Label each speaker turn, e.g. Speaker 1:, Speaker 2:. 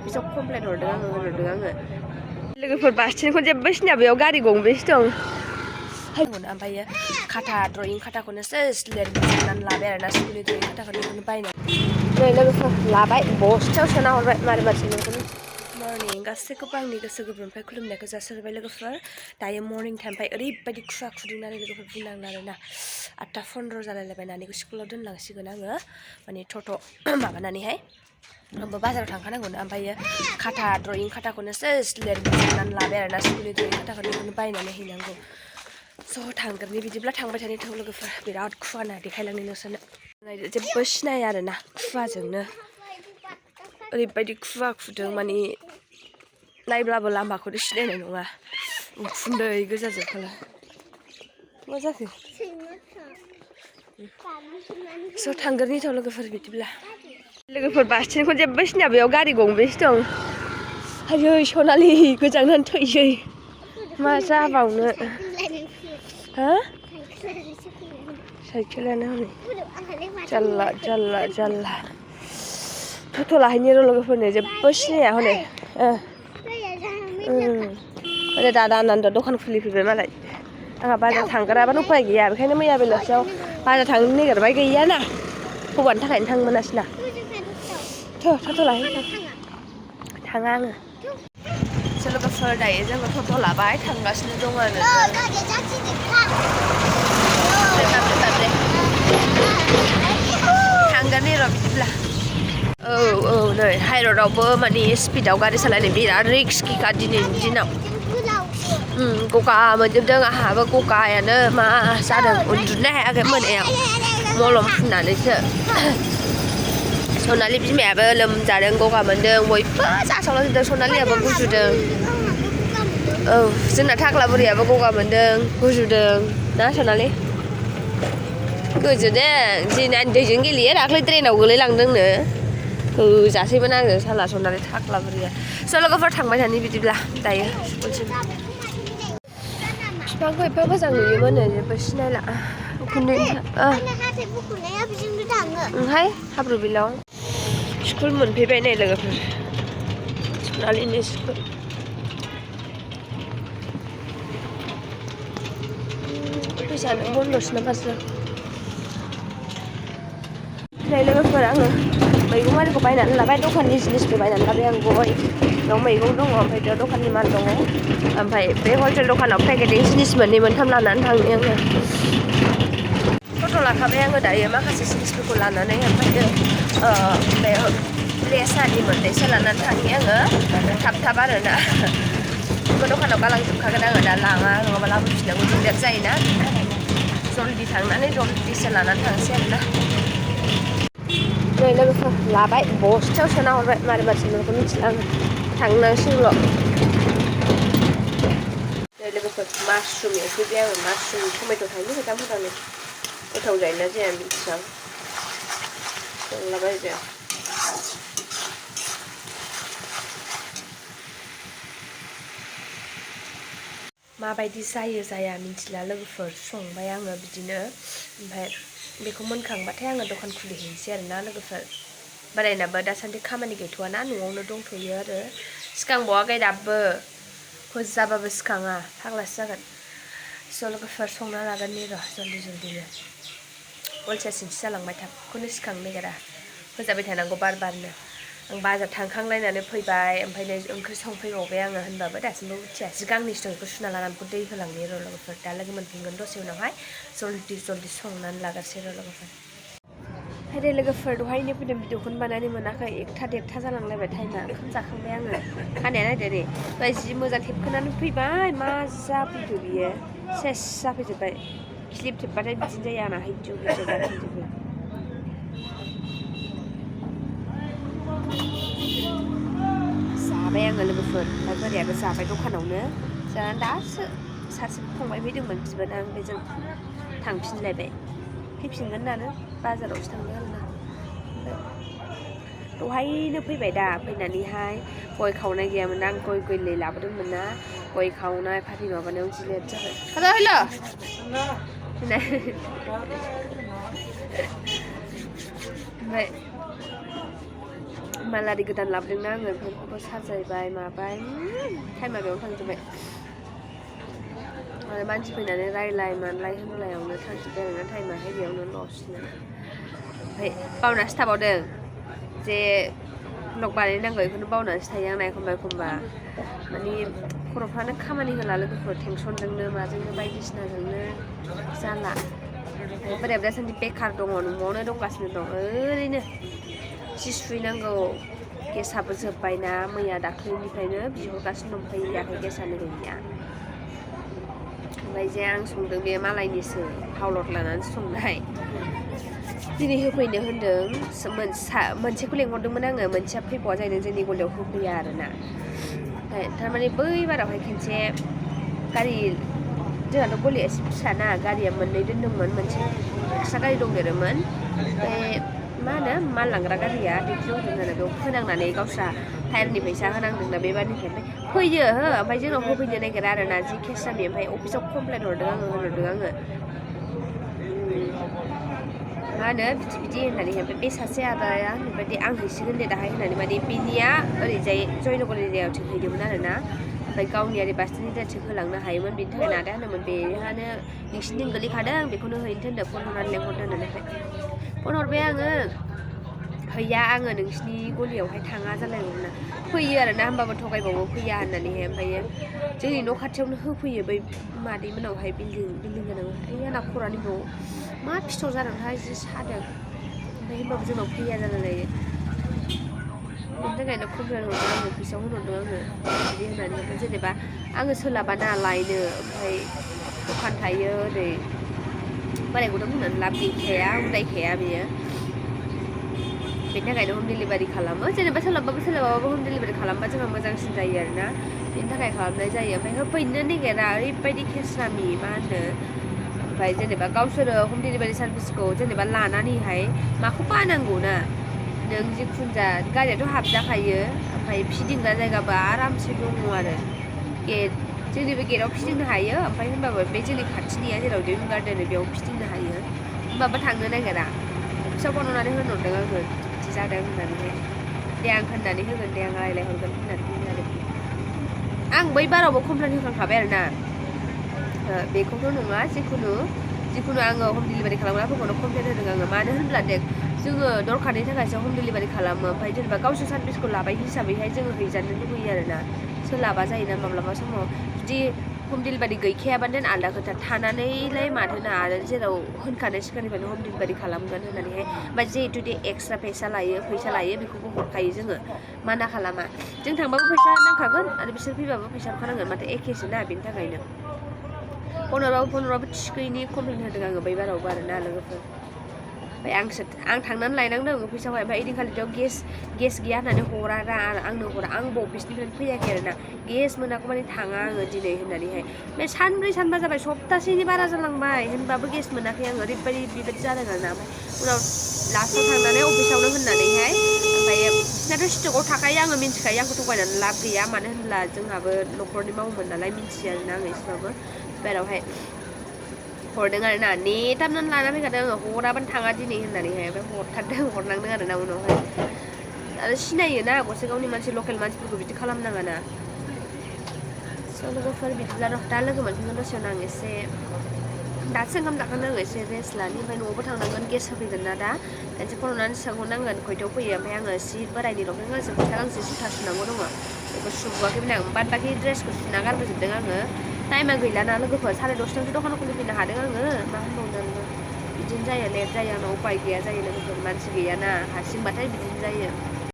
Speaker 1: बिसोर कमप्लेन हरदों आङो लोगोफोर बास्टेनखौ जेबो सिनाया बेयाव गारि गंबेसे दं ओमफ्रायो खाथा ड्रयिं खाथाखौनो सेस लिरनानै लाबाय आरोना स्कुलनि ड्रयिं खाथाखौनो बायनानै नै लोगोफोर लाबाय बस्थायाव सोना हरबाय मारै सोंनायखौनो मर्निं गासैखौबो आंनि गोसो गोरबोनिफ्राय खुलुमनायखौ जासिहरबाय लोगोफोर दायो मर्निं टाइमनिफ्राय ओरैबायदि खुवा खुदुंनानै लोगोफोर बुंनांला आरोना 8:15 जालायलायबाय नानिखौ स्कुलाव दोनलांसिगोन आङो माने टट' माबानानैहाय आंबो बाजाराव थांखानांगौनो ओमफ्रायो खाथा ड्रयिं खाथाखौनो सेस लिरनानै लाबाय आरोना स्कुलनि ड्रयिं खाथाखौनो बायनानै हैनांगौ स' थांगोरनि बिदिब्ला थांबाय थानाय थौ लोगोफोर बिराद खुवाना देखायलांनो नोंसोरनो जेबो सिनाया आरोना खुवाजोंनो ओरैबायदि खुवा खुदों माने नायब्लाबो लामाखौनो सिनायनाय नङा उखुन्दै गोजाजोबखालाय मा जाखो स' थांगोरनि थ' लोगोफोर बिदिब्ला लोगोफोर बास्टेनखौ जेबो सिनाया बेयाव गारि गंबेसे दं आयै सनालि गोजांनानै थैसै मा जाबावनो हा साइकेलानो हनै जारला टट' लाहैनो र' लोगोफोरनो जेबो सिनाया हनै माने दादा आनन्द दखान खुलिफैबाय मालाय आंहा बाजार थांग्राबानो उफाय गैया बेखायनो मैया बेलासियाव बाजार थांनो नागिरबाय गैयाना हौवानि थाखायनो थांनो मोनासैना टट' लाहैनो थाङा आङो लोगोफोर दायो जोङो टट' लाबाय थांगासिनो दं आरो थांगोन र' बिदिब्ला औ नै हाइरडआवबो माने स्पिडआव गारि सालायनो बिराद रिस्किखा दिनैनि दिनाव गगा मोनजोबदों आंहाबो गगायानो मा जादों उन्दुनो हायाखै मोनायाव मलम फुननानैसो सनालि बिमायाबो लोमजादों गगा मोनदों बयबो जासावलाजोबदों सनालियाबो गुजुदों औ जोंना थाग्ला बुरियाबो गगा मोनदों गुजुदों ना सनालि गोजोदों जिनानि दैजों गेलेयो दाख्लै ड्रेनाव गोलैलांदोंनो होजासैमोन आङो साला सनालि थाग्ला बुरिया स' लोगोफोर थांबाय थानि बिदिब्ला दायो स्कुलसिम बिफांखौ एफा मोजां नुयोमोन जेबो सिनायला उखुन्दै ओंहाय हाब्रु बिलाव स्कुल मोनफैबाय नै लोगोफोर सनालिनि स्कुल फैसानो बन्द'सो नामासो नै लोगोफोर आङो मैगं आरिखौ बायनानै लाबाय दखाननि जिनिसबो बायनानै लाबाय आं गय बेयाव मैगं दङ ओमफ्राय बेयाव दखाननि माल दङ ओमफ्राय बे हलसेल दखानाव पेकेटिं जिनिस मोननै मोनथाम लानानै थांनि आङो टट' लाखाबाय आङो दायो माखासे जिनिसफोरखौ लानानै ओमफ्रायो बे लेसानि मोननैसो लानानै थांनि आङो थाब आरोना बे दखानाव गालांजोबखागोन आङो दा लाङा नङाबा लाबोफिननांगौ दिगदार जायोना जल्दि थांनानै जल्दिसो लानानै थांसै आरोना नै लोगोफोर लाबाय बस्थायाव सोना हरबाय मारै सोंनांगौ मिथिला आङो थांनांसिगौल' नै लोगोफोर मासरुम एवफैबाय आङो मासरुम टमेट' थाइनै थाइथाम होनानै गोथाव जायोना जाया मिथिया संलाबायबाय माबायदि जायो जाया मिथिला लोगोफोर संबाय आङो बिदिनो ओमफ्राय बेखौ मोनखांबाथाय आङो दखान खुलिहैनोसै आरोना लोगोफोर बोरायनाबो दासान्दि खामानि गैथ'वाना न'आवनो दंथ'यो आरो सिखांबावाखै दाबो फोजाबाबो सिखाङा फाग्लासो जागोन स' लोगोफोर संना लागोननि र' जल्दिनो अलसियासिनसो जालांबाय थाबखौनो सिखांनो नागिरा फोजाबाय थानांगौ बारनो आं बाजार थांखांलायनानै फैबाय ओमफ्राय नै ओंख्रि संफैबावबाय आङो होनबाबो दासिमबो उथिया जि गांनैसो दं बेखौ सुना लानानै दै होलांनि र' लोगोफोर दा लोगो मोनफिनगोन दसे उनावहाय जल्दि संनानै लागासै र' लोगोफोर दे लोगोफोर दहायनो फैदों भिडिअखौनो बानायनो मोनाखै 1:30 जालांलायबाय टाइमा ओंखाम जाखांबाय आङो खानाया नायदो दे दहाय जि मोजां थेबखोनानै फैबाय मा जाफैखो बियो सेस जाफैजोब्बाय क्लिप थेबबाथाय बिदिनो जायो आंना हायजौ जाफैजोबो जाबाय आङो लोगोफोर ओमफ्राय बोरायाबो जाबाय दखानावनो जानानै दासो सासे फंबाय फैदोंमोन बिबोनां बेजों थांफिनलायबाय फैफिनगोन दानो बाजारावसो थांदों आरोना दहायनो फैबाय दा फैनानैहाय गय खावनाय गैयामोन आं गय गोरलै लाबोदोंमोन ना गय खावनाय फाथै माबानायाव जि लेट जाबाय ओमफ्राय मालारि गोदान लाबोदोंना आङो बेफोरखौबो साजायबाय माबाय टाइमा बेयावनो थांजोब्बाय आरो मानसि फैनानै रायलाय मानलाय होनलायावनो थांजोब्बाय आरोना टाइमाहाय बेयावनो लसनो ओमफ्राय बावनासो थाबावदों जे ब्लग बानायनांगौ बेखौनो बावनासो थायो आंना एखमबा माने खर'फ्रानो खामानि होला लोगोफोर टेनसनजोंनो माजोंनो बायदिसिनाजोंनो जाला बोराया दासान्दि बेखार दङ न'आवनो दंगासिनो दं ओरैनो जि सुहैनांगौ गेसाबो जोब्बायना मैया दाख्लैनिफ्रायनो बिहरगासिनो दं फैयाखै गेसानो गैया ओमफ्राय जे आं संदों बे मालायनिसो हावलत लानानै संनाय दिनै होफैनो होन्दों मोनसेखौ लेंहरदोंमोन आङो मोनसेया फैबावा जाहैदों जोंनि गलियाव होफैया आरोना थारमाने बै बारावहाय खनसे गारि जोंहाथ' गलिया एसे फिसाना गारिया मोननै दोन्दोंमोन मोनसे एक्सट्रा गारि दंदेरोमोन ओमफ्राय मा होनो माल लांग्रा गारिया बेखौ दंमोन आरो बेयाव फोनांनानै गावस्रा टायारनि फैसा होनांदोंना बे बारनिफ्राय ओमफ्य फैयो हो ओमफ्राय जोंनाव होफैनो नागिरा आरोना जि केस जानि ओमफ्य अफिसाव कमप्लेन हरदों आङो मा होनो बिदि होननानै ओमफ्राय बे सासे आदाया बेबायदि आं हैसिगोन दे दाहाय होननानै माने बिनिया ओरैजाय जयनगर एरियायाव हैदोंमोन आरोना ओमफ्य गावनि ओरै बासनि एरियाथिं होलांनो हायोमोन बिनि थाखाय नादा होनोमोन बेहानो नोंसिनिथिं गोलैखादों बेखौनो हैनो थिनदों फन हरनानै लेंहरदों होननानै फन हरबाय आङो हैया आङो नोंसिनि गलियावहाय थाङा जालायबावना फैयो आरोना होमबाबो थगायबावो फैया होननानैहाय ओमफ्रायो जोंनि न' खाथियावनो होफैयो बै मादै मोनावहाय बिल्डिं गोनां ओइ आंना खर'आनो बेयाव मा फिथर जादोंहाय जि सादों ओमफ्राय होमबाबो जोंनाव फैया जालायलायो बेनि थाखायनो कमप्लेन हरदों आङो फैसा होनहरदों आङो बिदि होननानै ओमफ्राय जेनेबा आङो सोलाबाना लायनो ओमफ्राय दखान थायो ओरै बोरायखौथ' बुंनानै लाब गैखाया उदायखाया बेयो बेनि थाखायनो हम डिलिभारि खालामो जेनेबा सोलाबाबो हम डिलिभारि खालामबा जोंहा मोजांसिन जायो आरोना बेनि थाखाय खालामनाय जायो ओमफ्राय होफैनो नागिरा ओरैबायदि खेस्रामि मा होनो ओमफ्राय जेनेबा गावसोरो हम डिलिभारि सार्भिसखौ जेनेबा लानानैहाय माखौ बानांगौ ना नों जिखुनु जा गारियाथ' हाबजाखायो ओमफ्राय फिदिंग्रा जायगाबो आरामसे दङ आरो गेट जोंनि बे गेटआव फिदिंनो हायो ओमफ्राय होनबाबो बे जोंनि खाथिनिया जेराव विंगार दोनो बेयाव फिदिंनो हायो होमबाबो थांनो नागिरा अफिसाव फन हरनानै होनहरदों आङो बिदि जादों होननानैहाय दे आं होननानै होगोन दे आं रायज्लायहरगोन होननानै बुंदों आरो आं बै बारावबो कमप्लेन होखांखाबाय आरोना बेखौथ' नङा जिखुनु आङो हम डिलिभारि खालामग्राफोरखौनो कमप्लेन होदों आङो मानो होनब्ला दे जोङो दरखारनि थाखायसो हम डिलिभारि खालामो ओमफ्राय जेनेबा गावसोर सार्भिसखौ लाबाय हिसाबैहाय जोङो हैजानो लुबैयो आरोना सोलाबा जायोना माब्लाबा समाव जुदि हम डिलिभारि गैखायाबा देन आलदा खोथा थानानैलाय माथोना आरो जेराव होनखानाय सिगांनिफ्रायनो हम डिलिभारि खालामगोन होननानैहाय ओमफ्राय जिहेतु दे एक्सट्रा फैसा लायो बेखौबो हरखायो जोङो माना खालामा जों थांबाबो फैसा नांखागोन आरो बिसोर फैबाबो फैसा हरखानांगोन माथो एखेसो ना बेनि थाखायनो फन हरबाबो थिखैनि कमप्लेन होदों आङो बै बारावबो आरोना लोगोफोर ओमफ्राय आं थांनानै लायनांदों अफिसावहाय ओमफ्राय ओइदिनखालिथ' गेस गैया होननानै आंनो हरा आंबो अफिसनिफ्रायनो फैयाखै आरोना गेस मोनागौ माने थाङा आङो दिनै होननानैहाय ओमफ्राय सानब्रै सानबा जाबाय सप्तासेनि बारा जालांबाय होनबाबो गेस मोनाखै आङो ओरैबायदि बेबायदि जादों आरोना ओमफ्राय उनाव लास्टआव थांनानै अफिसावनो होननानैहाय ओमफ्राय बिसोरनाथ' स्टकआव थाखायो आङो मिन्थिखायो आंखौ थगायनानै लाब गैया मानो होनब्ला जोंहाबो न'खरनि मावोमोन नालाय मिन्थियो आरोना आङो एसेबाबो बारावहाय हरदों आरोना नेथाबनानै लाना फैखादों आङो हराबानो थाङा दिनै होननानैहाय ओमफ्राय हरनांदों आरोना उनावहाय आरो सिनायोना गसाइगावनि मानसि लकेल मानसिफोरखौ बिदि खालामनाङाना स' लोगोफोर बिदिब्ला दा लोगो मोनफिनगोन दसे उनाव आं एसे दासो ओंखाम जाखांदों आङो एसे रेस्ट लानि ओमफ्राय न'आवबो थांनांगोन गेस होफैगोन ना दा दासो फन हरनानै सोंहरनांगोन खयथायाव फैयो ओमफ्राय आङो सि बोरायनि लंपेन्ट गांसे गस्ला गांसे जुथा सुनांगौ दङ बेखौ सुबोआखैमोन आं बाद बाखि ड्रेसखौ सुना गारबोजोबदों आङो टाइमा गैलाना लोगोफोर 12:30 दखानाव खुलिफैनो हादों आङो मा होनबावनो बिदिनो जायो लेट जायो आंनाव उपाय गैया जायो लोगोफोर मानसि गैयाना हारसिंबाथाय बिदिनो जायो